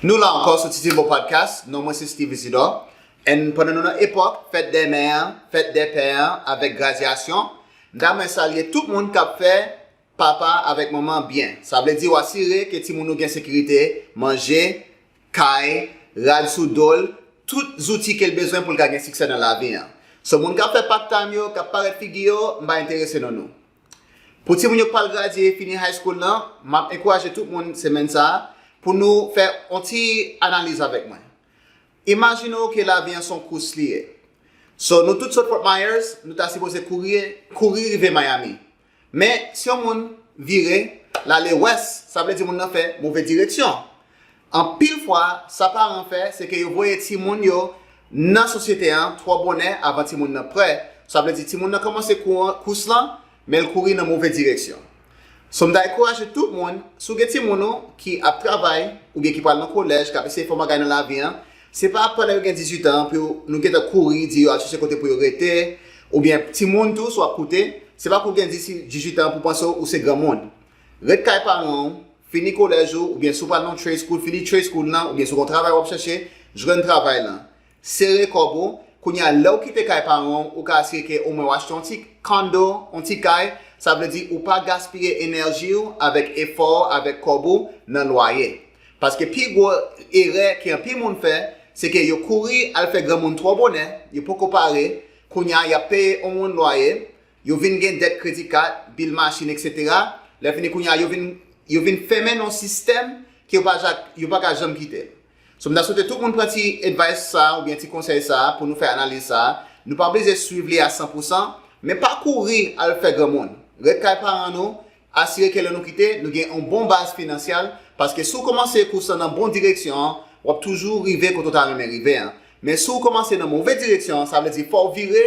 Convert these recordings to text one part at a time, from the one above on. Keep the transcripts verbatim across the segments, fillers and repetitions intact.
Nou la ankò sou Titi Mo Podcast. Non mwen se Steve Isidore. And pandan nou nan epòk fèt dè mè an, fèt dè pè an, avèk gradyasyon, m ta renmen salye tout moun k ap fè papa avèk manman byen. Sa vle di w asire ke timoun ou gen sekirite, manje, kay, rad sou do l, tout zouti ke l bezwen pou l ka gen siksè nan lavi an. So moun k ap fè part time yo, k ap parèt figi yo, m pa enterese nan nou. Pou timoun yo k pral gradye, fini high school nan, m ap enkouraje tout moun semèn sa a pou nou fè yon ti analiz avèk mwen. Imajine w ke lavi an se yon kous li ye. So nou tout sot Fort Myers, nou ta sipoze kouri, kouri rive Miami. Men si yon moun vire, l ale wès, sa vle di moun nan fè move direksyon. Anpil fwa, sa paran fè, se ke yo voye timoun yo nan sosyete an twò bonè avan timoun nan prè. Sa vle di timoun nan kòmanse kou-, kous lan, men l kouri nan move direksyon. So m ta enkouraje tout moun, si w gen timoun ou ki ap travay oubyen ki pral nan kolèj, k ap eseye fè bagay nan lavi an, se pa pandan yo gen dizuit an pou yo, nou gentan kouri di yo al chèche kote pou yo rete, oubyen timoun tou, si w ap koute, se pa pou w gen dizuit an pou w panse w se granmoun. Ret kay paran w, fini kolèj ou, oubyen si w pral nan trade school, fini trade school lan, oubyen si w gen yon travay w ap chèche, jwenn travay lan. Sere kòb ou, kounye a lè w kite kay paran w, ou ka asire ke omwen w achte yon ti condo, yon ti kay, sa vle di ou pa gaspiye enèji w avèk efò w, avèk kòb ou nan lwaye. Paske pi gwo erè ke anpil moun fè, se ke yo kouri al fè granmoun twò bonè, yo poko pare, kounye a y ap peye yon moun lwaye, yo vin gen dèt kredi kat, bil machin, et cetera. Lè fini kounye a, yo vin, yo vin fèmen nan yon sistèm ke yo pa ja, yo pa ka janm kite l. So m ta swete tout moun pran ti advice sa a oubyen ti konsèy sa a pou nou fè analiz sa a. Nou pa oblije swiv li a san pou san, men pa kouri al fè granmoun. Ret kay paran nou, asire ke lè nou kite, nou gen yon bon baz finansyal, paske si w kòmanse kous lan nan bon direksyon an, w ap toujou rive kote w ta renmen rive an. Men si w kòmanse nan move direksyon an, sa vle di fò w vire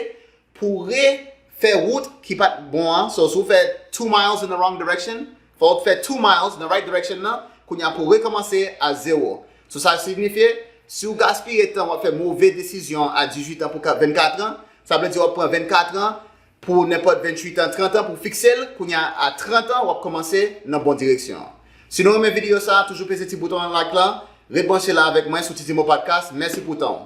pou w refè wout ki pa t bon an. So, si w fè two miles in the wrong direction, fò w fè two miles nan right direction nan, kounye a pou w rekòmanse a zewo. So, sa signifye, si w gaspiye tan, w ap fè move desizyon a dizuit an pou ka-, vennkat an, sa vle di w ap pran vennkat an pou nenpòt venntuit an, trant an pou fikse l, kounye a a trant an, w ap kòmanse nan bon direksyon an. Si nou renmen videyo sa a, toujou peze ti bouton like lan, ret branche la avèk mwen sou Titi Mo Podcast. Mèsi pou tan w.